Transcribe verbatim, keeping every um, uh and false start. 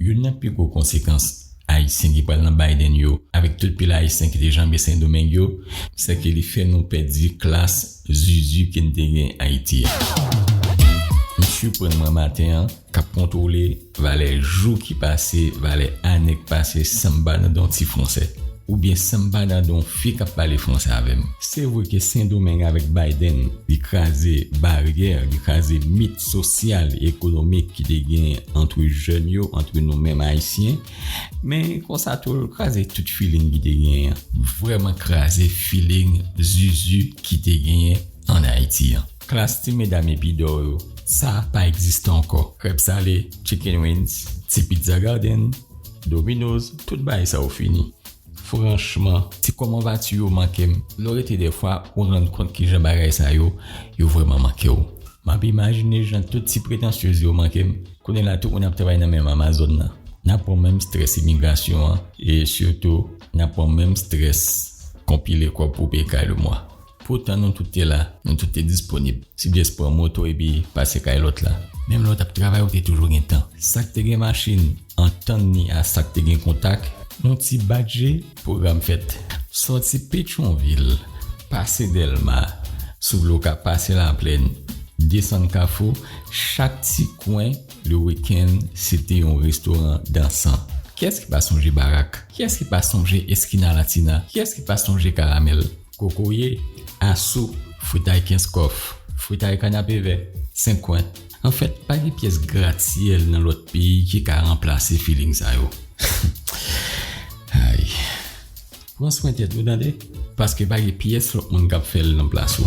Youn nan pi gwo konsekans Ayisyen ki pral nan Biden yo, avèk tout pil Ayisyen ki te janbe Sendomeng yo, se ke li fè nou pèdi klas zuzu ke n te gen Ayiti a. M siprann mwen maten an, k ap kontwole valè jou ki pase, valè ane k pase, san m pa nan don ti fransè, oubyen san m pa nan don fi k ap pale fransè avè m. Se vre ke Sendomeng avèk Biden, li kraze baryè, li kraze mit sosyal e ekonomik ki te gen ant jèn yo, ant nou menm Ayisyen, men konsa tou, l kraze tout feeling ki te genyen. Vrèman kraze feeling zuzu ki te genyen ann Ayiti an. Klas ti medam epi dò yo, sa pa egziste ankò. Krèb sale, chicken wings, ti pizza garden, Domino's, tout bagay sa yo fini. Franchman, ti kòmandati yo manke m. Lè w rete dèfwa, ou rann kont kijan bagay sa yo, yo vrèman manke w. M ap imajine jan tout ti pretansyez yo manke m. Kounye la, tout moun ap travay nan menm Amazon nan. N ap pran menm strès imigrasyon an, e sitou, n ap pran menm strès konpile kòb pou peye kay le mwa. Poutan nou tout te la, nou tout te disponib. Si jès pran moto epi pase kay lòt la. Menm lè w t ap travay, ou te toujou gen tan. Sa k te gen machin, antann ni a sa k te gen kontak, yon ti badje, pwogram fèt. Sòti Petyonvil, pase Dèlma, sou Loka, pase Laplèn, desann Kafou, chak ti kwen, le wikenn, se te yon restoran dansan. Kiyès ki pa sonje Barak? Kiyès ki pa sonje Eskina Latina? Kiyès ki pa sonje Karamèl? Kokoye, asou, fritay kenskòf, fritay kanapevè, senk kwen. Anfèt, pa gen pyès gratyèl nan lòt peyi ki ka ranplase feeling sa yo. Ay. Pran swen tèt ou, tande, paske pa gen pyès lòt moun k ap fè l nan plas ou.